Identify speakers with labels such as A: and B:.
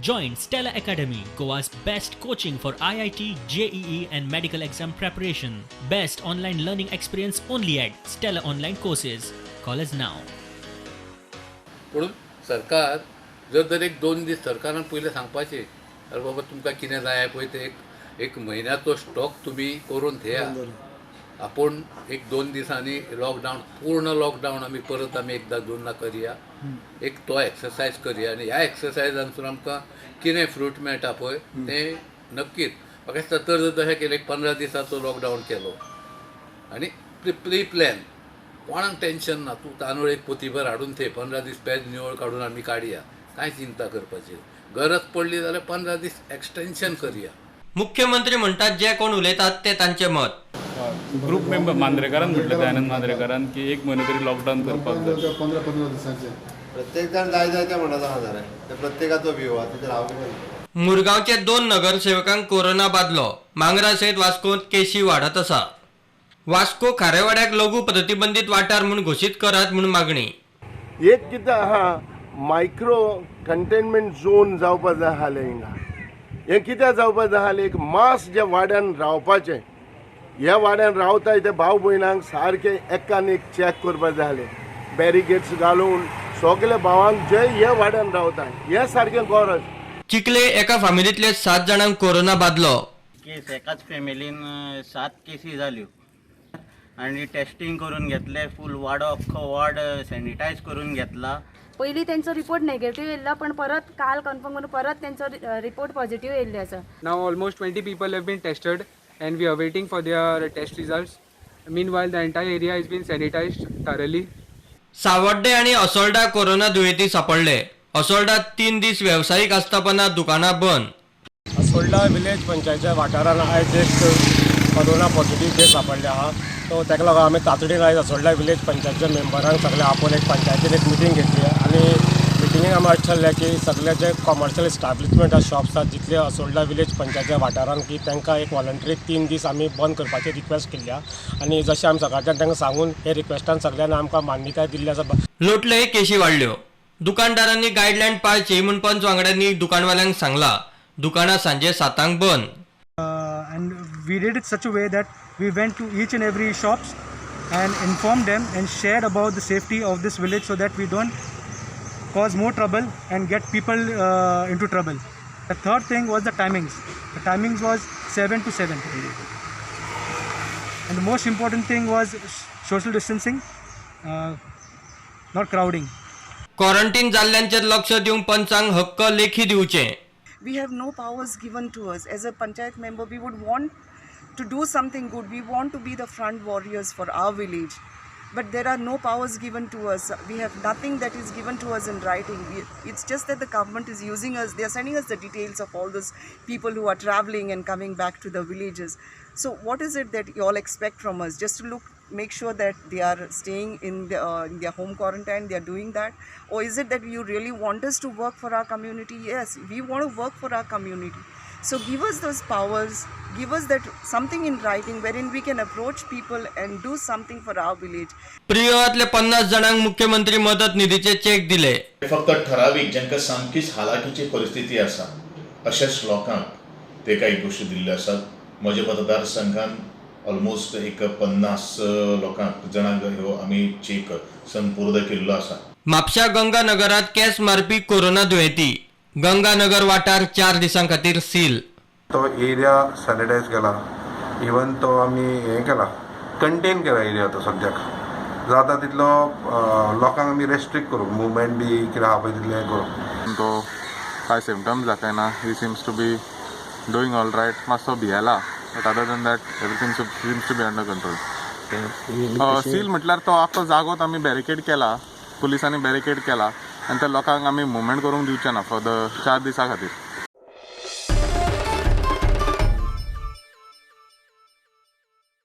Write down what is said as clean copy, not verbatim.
A: Join Stella Academy, Goa's best coaching for IIT, JEE, and medical exam preparation. Best online learning experience only at Stella Online Courses. Call us now.
B: म्हणून सरकार जर तर एक दोन दीस सरकारान पयलें सांगपाचें, अरे बाबा, तुमकां कितें जाय पळय तें एक एक म्हयन्याचो स्टॉक तुमी करून थेया. आपूण एक दोन दिसांनी लॉकडावन, पूर्ण लॉकडावन आमी परत आमी एकदां दोनदां करया, एक तो एक्सरसायज करया आनी ह्या एक्सरसायजांतसून आमकां कितें फ्रूट मेळटा पळय तें नक्कीच. म्हाका दिसता तर जर तशें केलें, एक 15 दिसाचो लॉकडावन केलो आनी प्री प्लॅन, कोणाक टेन्शन ना. तूं तांदूळ एक पोतीभर हाडून थेय, 15 दीस पेज निवळ काडून आमी काडया. कांय चिंता करपाची, गरज पडली जाल्यार 15 दीस एक्सटेन्शन करया.
C: मुख्यमंत्री म्हणटात, जे कोण उलयतात ते तांचे मत.
D: ग्रुप मेंबर मांद्रेकारान म्हटलें, दयानंद मांद्रेकारान, की एक म्हयनो तरी लॉकडावन करपाक जाय.
E: 15 15 दिसांचे.
F: प्रत्येक जाण जाय जाय ते म्हणत आसा रे. ते प्रत्येकाचो व्यू आहा, तेचेर हांव कितें?
C: मुरगांवचे दोन नगरसेवकांक कोरोना बादलो. मांगरा सयत वास्कोंत केशी वाडत आसा. वास्को खारेवाड्याक लघु प्रतिबंधीत वाठार म्हूण घोशीत करात म्हूण मागणी.
G: एक कितें आहा, मायक्रो कंटेनमेंट झोन जावपा जाय आसलें हिंगा. हें कित्याक जावपा जाय आसलें? एक मास जे वाड्यान रावपाचें, ह्या वाड्यान रावताय ते भाव भयणांक सारके एकान एक चॅक करपा जाय आसलें, बॅरिगेट्स घालून सगळे भावांक जे हे वाड्यान रावता, हें सारकें गरज.
C: चिखले एका फामिलींतले सात जाणांक कोरोना बादलो.
H: केस एकाच फॅमिलीन सात केसी जाल्यो आनी टेस्टिंग करून घेतले. फूल वाडो, अख्खो वॉर्ड सॅनिटायज करून घेतला.
I: पयलीं तेंचो रिपोर्ट नेगेटीव येयल्लो, पण परत काल कन्फर्म करून परत तेंचो रिपोर्ट पॉझिटिव्ह येयल्ले आसा.
J: Now almost 20 people have been tested and we are waiting for their test results. Meanwhile, the entire area has been sanitized thoroughly.
C: Sanvordem आनी असोल्डा कोरोना दुयेंती सापडले. असोल्डा 3 दीस वेवसायीक आस्थापनां, दुकानां बंद.
K: असोल्डा विलेज पंचायतच्या वाठारान आयज एक कोरोना पॉझिटिव्ह केस सापडले आहा. सो ताका लागून आमी तातडीन आयज असोल्डा विलेज पंचायतच्या मेंबरांक सगळे आपोवन एक पंचायतीन एक मिटींग घेतली आनी मिटिंगेक आमी अशें ठरलें की सगळे जे कॉमर्शियल इस्टाब्लिशमेंट आसा, शॉप्स आसा जितले असोल्डा विलेज पंचायतच्या वाठारान, की तांकां एक वॉलंटरी 3 दीस आमी बंद करपाची रिक्वेस्ट केल्ली आहा. आनी जशें आमी सगळ्यांच्यान तांकां सांगून हे रिक्वेस्टान सगळ्यांनी आमकां मान्यताय दिल्ली आसा.
C: लोटले केशी वाडल्यो. दुकानदारांनी गायडलायन पाळची म्हूण पंच वांगड्यांनी दुकानवाल्यांक सांगला. दुकानां सांजे 7 बंद.
L: And we did it such a way that we went to each and every shops and informed them and shared about the safety of this village so that we don't cause more trouble and get people into trouble. The third thing was the timings. The timings was 7 to 7. And the most important thing was social distancing, not crowding.
C: Quarantine जाल्ल्यांचेर लक्ष दिवंक पंचांक हक्क लेखी दिवचे.
M: We have no powers given to us. As a panchayat member, we would want to do something good. We want to be the front warriors for our village. But there are no powers given to us. We have nothing that is given to us in writing. It's just that the government is using us. They are sending us the details of all those people who are traveling and coming back to the villages. So, what is it that you all expect from us? Just to look, make sure that they are staying in their home quarantine, they are doing that? Or is it that you really want us to work for our community? Yes, we want to work for our community. So give us those powers, give us that something in writing wherein we can approach people and do something for our village.
C: प्रियोळांतले 50 जाणांक मुख्यमंत्री मदत निधीचे check दिले.
N: फक्त ठरावीक जांकां सामकीच हालाखीची परिस्थिती आसा अशाच लोकांक ते काही गोश्टी दिल्ल्यो आसात. म्हज्या मतदारसंघान ऑलमोस्ट एक 50 लोकांक, जाणांक ह्यो आमी चेक संपूर्ण केल्लो आसा.
C: म्हापशा गंगानगरात केस मारपी कोरोना दुयेंती. गंगानगर वाठार 4 दिसां खातीर सील.
O: तो एरिया सॅनिटायज केला, इवन तो आमी हें केला, कंटेन केला एरिया. तो सद्याक जाता तितलो लोकांक आमी रेस्ट्रिक्ट करूं, मुवमेंट बी कितें आहा पळय तितलें हें करूं.
P: तो कांय सिमटम्स दाखयना. He seems to be doing all right. मातसो भियेला, but other than that, everything seems to be under control. Seal म्हटल्यार तो आख्खो जागोच आमी बॅरिकेड केला, पुलिसांनी बॅरिकेड केला आनी त्या लोकांक आमी मुवमेंट करूंक दिवचे ना फॉर the 4 दिसां खातीर.